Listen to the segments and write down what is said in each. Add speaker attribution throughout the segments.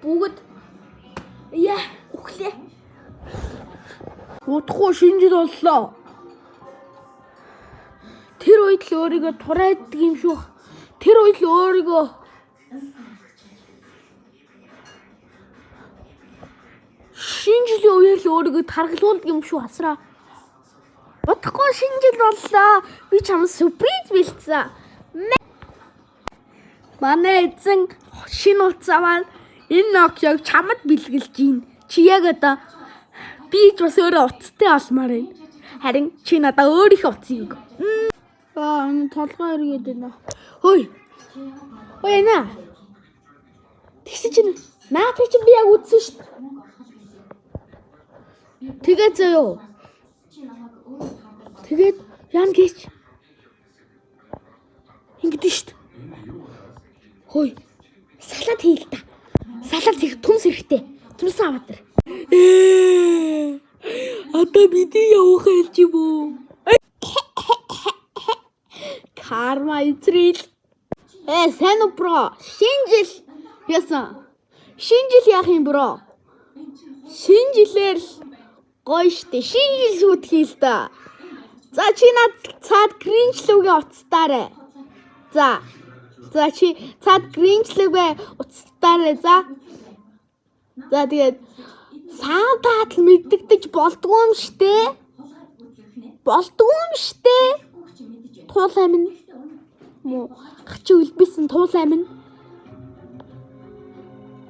Speaker 1: Бүгд яа үхлээ. Удахгүй шинэ жил боллоо. Тэр үед л өөрийгөө турайддаг юм шүү. Тэр үед л өөрийгөө шинэ жилийн үеэр л өөрийгөө таргалуулдаг юм шүү асраа. Удахгүй шинэ жил боллоо. Би чамд сюрприз бэлдсэн. Манай эзэн шинэ утсаа маань энэ Nokia-г чамд бэлгэлж гин. Чи яг одоо би ч бас өөрөө утастай олмоор байна. Харин чи надаа өөрийнхөө утсыг өг. Аа энэ толгой эргээд байна. Хөөе. Хөөе наа. Тэгсэн чинь наадах чинь би яг үдсэн шүү дээ. Тэгээд заяо. Тэгээд яам гээч. Ингэдэж шүү дээ. Хөөе. Салат хий л та. Салат хийх төмс хэрэгтэй. Төмс аваад ир. Ээ. Одоо бидний явах хэлж юм уу? Карма изрэл. Э, сайн уу бро? Шинэ жил яасан? Шинэ жил яах юм бро? Шинэ жилээр л гоё штэ. Шинэ жил сүйтгэе л да. За чи над цаад Grinch лүгээ уцтаарай. За. За чи цаад Grinch лүгээ уцтаарай. За. За тэгээд Сантад л мэддэгдэж болдгоо юм штэ. Болдгоо юм штэ. Туул амин. Муу хачин үлбэсэн туул амин.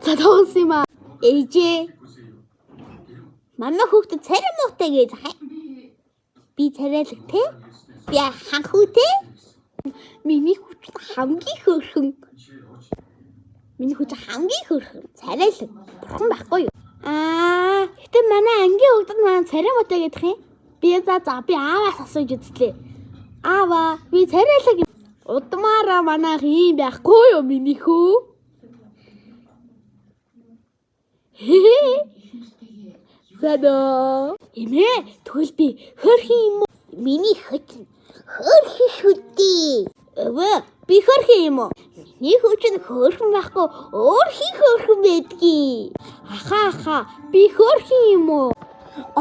Speaker 1: За тоглосон юм аа.
Speaker 2: Ээжээ. Манай хүүхдэд царай муутай гэж хай. Би царайлаг те. Би ханхүү те. Миний хүч хамгийн хөөрхөн. Миний хүч хамгийн хөөрхөн. Царайлаг. Бурхан байхгүй юу?
Speaker 1: Аа, гэтээ манай ангийн хүүхдүүд маань царай муутай гэдэг юм. Би за за би ааваас асууж үзлээ. Аава, би царайлаг удмаараа манайх ийм байхгүй юу миний хүү? Садо. Эмээ, тэгвэл би хөөрхөн юм уу?
Speaker 2: Миний хүч хөөрхөн шүү дээ.
Speaker 1: Өвөө, би хөөрхөн юм уу?
Speaker 2: Миний хүч нь хөөрхөн байхгүй өөр хин хөөрхөн байдгийг.
Speaker 1: Аха аха, би хөөрхөн юм уу?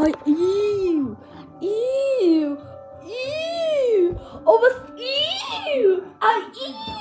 Speaker 1: Ай ив. Ив. Ив. Овс ив. Ай ив.